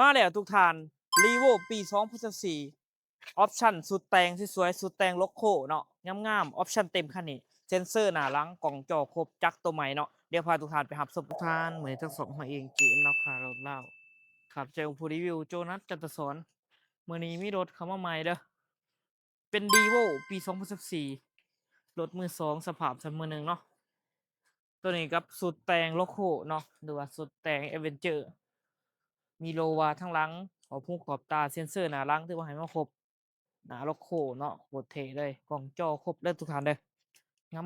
ມາແລ້ວທຸກທ່ານ Revo ປີສອງພັນຊາວສີ່ ອອບຊັນຊຸດແຕ່ງສວຍໆ ຊຸດແຕ່ງໂລໂກ້ເນາະ ງາມໆ ອອບຊັນເຕັມຄັນນີ້ ເຊັນເຊີໜ້າຫຼັງ ກ້ອງຈໍຄົບ ຈັກໂຕໃໝ່ເນາະ. ດຽວພາທຸກທ່ານໄປຮັບຊົມ. ທຸກທ່ານ ມື້ນີ້ທັງສອງເຮົາເອງ ເຈເອັມ ລາວຄາລົດລາວ ຂ້າພະເຈົ້າຜູ້ຣີວິວ ໂຈນັດ ຈັນທະສອນ. ມື້ນີ້ມີລົດເຂົ້າມາໃໝ່ເດີ ເປັນ Revo ປີສອງພັນຊາວສີ່ ລົດມືສອງ ສະພາບສ່ຳມືໜຶ່ງເນາະ. ໂຕນີ້ກັບຊຸດແຕ່ງໂລໂກ້ເນາະ ຫຼືວ່າຊຸດແຕ່ງ Avenger ມີໂລວາທາງຫຼັງ ຂອບຫູຂອບຕາ ເຊັນເຊີໜ້າຫຼັງ ຖືວ່າໃຫ້ມາຄົບ ໜ້າໂລໂກ້ເນາະ ໂຄດເທ່ເລີຍ ກ້ອງຈໍຄົບເດີທຸກທ່ານເດີ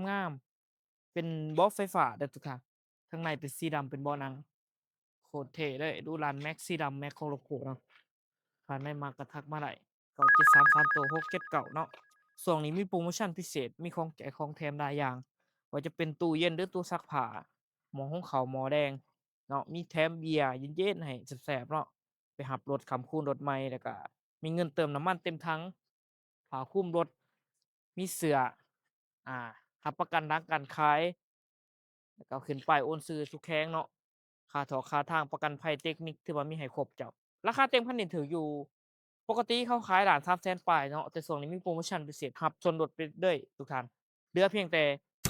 ງາມໆ. ເປັນເບາະໄຟຟ້າເດີທຸກທ່ານ ທາງໃນເປັນສີດຳ ເປັນເບາະໜັງ ໂຄດເທ່ເລີຍ. ດູລານແມັກສີດຳ ແມັກຂອງໂລໂກ້ເນາະ. ທ່ານໃດມັກກໍທັກມາໄດ້ ເກົ້າເຈັດສາມສາມໂຕຫົກເຈັດເກົ້າເນາະ. ຊ່ວງນີ້ມີໂປຣໂມຊັນພິເສດ ມີຂອງແຈກຂອງແຖມຫຼາຍຢ່າງ ບໍ່ວ່າຈະເປັນຕູ້ເຢັນ ຫຼືຕູ້ຊັກຜ້າ ໝໍ້ຫຸງເຂົ້າ ໝໍ້ແດງເນາະ ມີແຖມເບຍເຢັນໆໃຫ້ແຊບໆເນາະ. ໄປຮັບລົດຄ້ຳຄູນລົດໃໝ່ ແລ້ວກະມີເງິນເຕີມນ້ຳມັນເຕັມຖັງ ຜ້າຄຸມລົດ ມີເສື້ອ ອ່າ ຮັບປະກັນຫຼັງການຂາຍ ແລ້ວກໍຂຶ້ນປ້າຍໂອນຊື່ທຸກແຂວງເນາະ. ຄ່າຖອກຄ່າທາງ ປະກັນໄພ ເຕັກນິກ ຖືວ່າມີໃຫ້ຄົບເຈົ້າ. ລາຄາເຕັມຄັນນີ້ຖືກຢູ່ ປົກກະຕິເຂົາຂາຍລ້ານສາມແສນປາຍເນາະ ແຕ່ຊ່ວງນີ້ມີໂປຣໂມຊັນພິເສດ ຮັບສ່ວນລົດໄປເລີຍທຸກທ່ານ ເຫຼືອພຽງແຕ່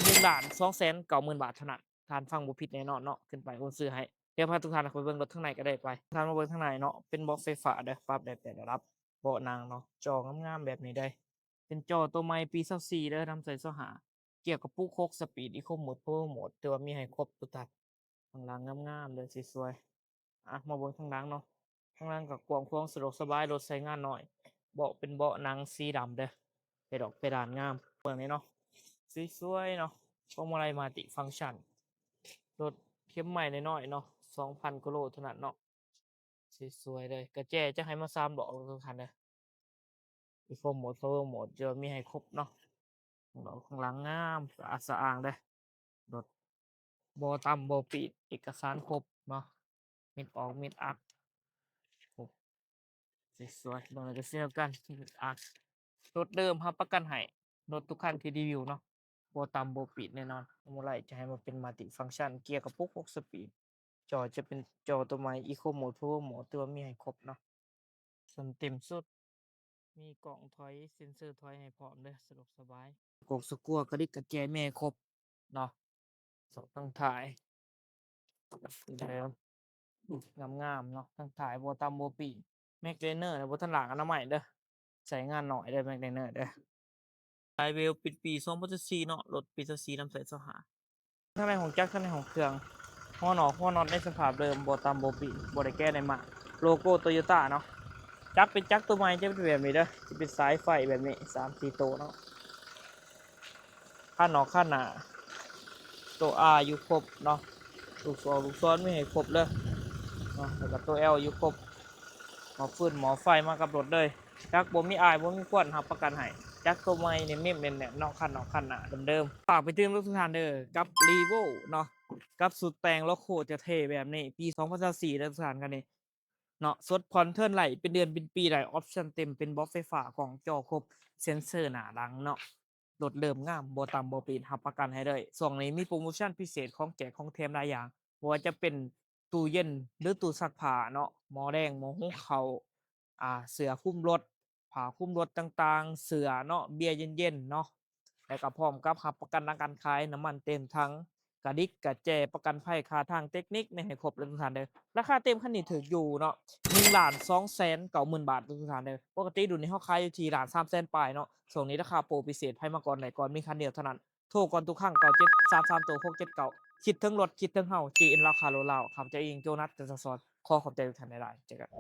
ໜຶ່ງລ້ານສອງແສນເກົ້າໝື່ນບາດເທົ່ານັ້ນ. ທ່ານຟັງບໍ່ຜິດແນ່ນອນເນາະ ຂຶ້ນປ້າຍໂອນຊື່ໃຫ້. ດຽວພາທຸກທ່ານໄປເບິ່ງລົດທາງໃນກໍໄດ້ໄປ. ທ່ານມາເບິ່ງທາງໃນເນາະ ເປັນເບາະໄຟຟ້າເດີ ປັບໄດ້ແປດລະດັບ ເບາະໜັງເນາະ ຈໍງາມໆແບບນີ້ເດີ. ເປັນຈໍໂຕໃໝ່ປີຊາວສີ່ເດີ ນຳໃສ່ຊາວຫ້າ ເກຍກະປຸກຫົກສະປີດ ອີໂຄໂໝດ ພາວເວີໂໝດ ຖືວ່າມີໃຫ້ຄົບທຸກທ່ານ. ທາງຫຼັງງາມໆເດີ ສວຍໆ. ອ່ະ ມາເບິ່ງທາງຫຼັງເນາະ ທາງຫຼັງກໍກວ້າງຂວາງ ສະດວກສະບາຍ ລົດໃຊ້ງານໜ້ອຍ. ເບາະເປັນເບາະໜັງສີດຳເດີ ເປັນດອກເປດານງາມ ເບິ່ງນີ້ເນາະ ສວຍໆເນາະ. ພວງມາໄລມັລຕິຟັງຊັນ ລົດເຂັມໄມ້ນ້ອຍໆເນາະ ສອງພັນກວ່າໂລເທົ່ານັ້ນເນາະ. ສວຍໆເລີຍ ກະແຈຈະໃຫ້ມາສາມດອກທຸກທ່ານເດີ ອີໂຄໂໝດ ພາວເວີໂໝດ ຈະມີໃຫ້ຄົບເນາະ. ດອກຂ້າງຫຼັງງາມ ສະອາດສະອ້າງເດີ ລົດບໍ່ຕຳບໍ່ປີດ ເອກະສານຄົບເນາະ ມິດອອກມິດອັກ ໂອ້ ສວຍໆ. ເບິ່ງແລ້ວກໍເຊັ່ນດຽວກັນ ມິດອັກ ລົດເດີມຮັບປະກັນໃຫ້ ລົດທຸກຄັນທີ່ຣີວິວເນາະ ບໍ່ຕຳບໍ່ປີດແນ່ນອນ. ພວງມາໄລຈະໃຫ້ມາເປັນມັລຕິຟັງຊັນ ເກຍກະປຸກຫົກສະປີດ ຈໍຈະເປັນຈໍໂຕໃໝ່ ອີໂຄໂໝດ ພາວເວີໂໝດ ຖືວ່າມີໃຫ້ຄົບເນາະ. ສ່ວນເຕັມສຸດ ມີກ້ອງຖອຍ ເຊັນເຊີຖອຍໃຫ້ພ້ອມເດີ ສະດວກສະບາຍ. ກອກສະກົວ ກະດິກກະແຈແມ່ຄົບເນາະ. ສອກທາງທ້າຍ ງາມໆເນາະ ທາງທ້າຍບໍ່ຕຳບໍ່ປີດ. ແມັກໄລເນີນະ ບໍ່ທັນລ້າງອະນາໄມເດີ ໃຊ້ງານໜ້ອຍເດີ ແມັກໄລເນີເດີ. ໄອເວວ ປິດປີສອງພັນຊາວສີ່ເນາະ ລົດປີຊາວສີ່ ນຳໃຊ້ຊາວຫ້າ. ທາງໃນຫ້ອງຈັກ ທາງໃນຫ້ອງເຄື່ອງ ຫົວນອກຫົວນັອດໃນສະພາບເດີມ ບໍ່ຕຳບໍ່ປີດ ບໍ່ໄດ້ແກະໄດ້ມ້າງ. ໂລໂກ້ໂຕໂຍຕ້າເນາະ. ຈັກເປັນຈັກໂຕໃໝ່ ຈະເປັນແບບນີ້ເດີ ຈະເປັນສາຍໄຟແບບນີ້ ສາມສີ່ໂຕເນາະ. ຄານນອກຄານໜ້າ ໂຕອາຢູ່ຄົບເນາະ ລູກສອນ ລູກສອນມີໃຫ້ຄົບເລີຍເນາະ ແລ້ວກໍໂຕແອວຢູ່ຄົບ. ໝໍ້ຟືນໝໍ້ໄຟມາກັບລົດເລີຍ ຈັກບໍ່ມີອາຍບໍ່ມີຄວັນ ຮັບປະກັນໃຫ້. ຈັກໂຕໃໝ່ເນັ້ນໆແໜ້ນໆເນາະ ຄານນອກຄານໜ້າເດີມໆ. ຝາກໄປເຕືອນທຸກທ່ານເດີ ກັບ Revo ເນາະ ກັບຊຸດແຕ່ງໂລໂກ້ເທ່ໆແບບນີ້ ປີສອງພັນຊາວສີ່ເດີທຸກທ່ານ ຄັນນີ້ເນາະ. ສົດຜ່ອນເທີນໄລ່ ເປັນເດືອນເປັນປີໄດ້ ອອບຊັນເຕັມ ເປັນເບາະໄຟຟ້າ ກ້ອງຈໍຄົບ ເຊັນເຊີໜ້າຫຼັງເນາະ. ລົດເລີ່ມງາມ ບໍ່ຕຳບໍ່ປີດ ຮັບປະກັນໃຫ້ເລີຍ. ຊ່ວງນີ້ມີໂປຣໂມຊັນພິເສດ ຂອງແຈກຂອງແຖມຫຼາຍຢ່າງ ບໍ່ວ່າຈະເປັນຕູ້ເຢັນ ຫຼືຕູ້ຊັກຜ້າເນາະ ໝໍ້ແດງ ໝໍ້ຫຸງເຂົ້າ ອ່າ ເສື້ອຄຸມລົດ ຜ້າຄຸມລົດຕ່າງໆ ເສື້ອເນາະ ເບຍເຢັນໆເນາະ ແລ້ວກໍພ້ອມກັບຮັບປະກັນຫຼັງການຂາຍ ນ້ຳມັນເຕັມຖັງ ກະດິກກະແຈ ປະກັນໄພ ຄ່າທາງ ເຕັກນິກ ມີໃຫ້ຄົບເລີຍທຸກທ່ານເດີ. ລາຄາເຕັມຄັນນີ້ຖືກຢູ່ເນາະ ໜຶ່ງລ້ານສອງແສນເກົ້າໝື່ນບາດເດີທຸກທ່ານເດີ. ປົກກະຕິລຸ້ນນີ້ເຮົາຂາຍຢູ່ທີ່ລ້ານສາມແສນປາຍເນາະ ຊ່ວງນີ້ລາຄາໂປຣພິເສດ ໃຜມາກ່ອນໄດ້ກ່ອນ ມີຄັນດຽວເທົ່ານັ້ນ. ໂທກ່ອນທຸກຄັ້ງ ເກົ້າເຈັດສາມສາມໂຕຫົກເຈັດເກົ້າ. ຄິດເຖິງລົດ ຄິດເຖິງເຮົາ ເຈເອັນ ລາວຄາລົດລາວ. ຂ້າພະເຈົ້າເອງ ໂຈນັດ ຈັນທະສອນ ຂໍຂອບໃຈທຸກທ່ານຫຼາຍໆ ເຈີກັນ.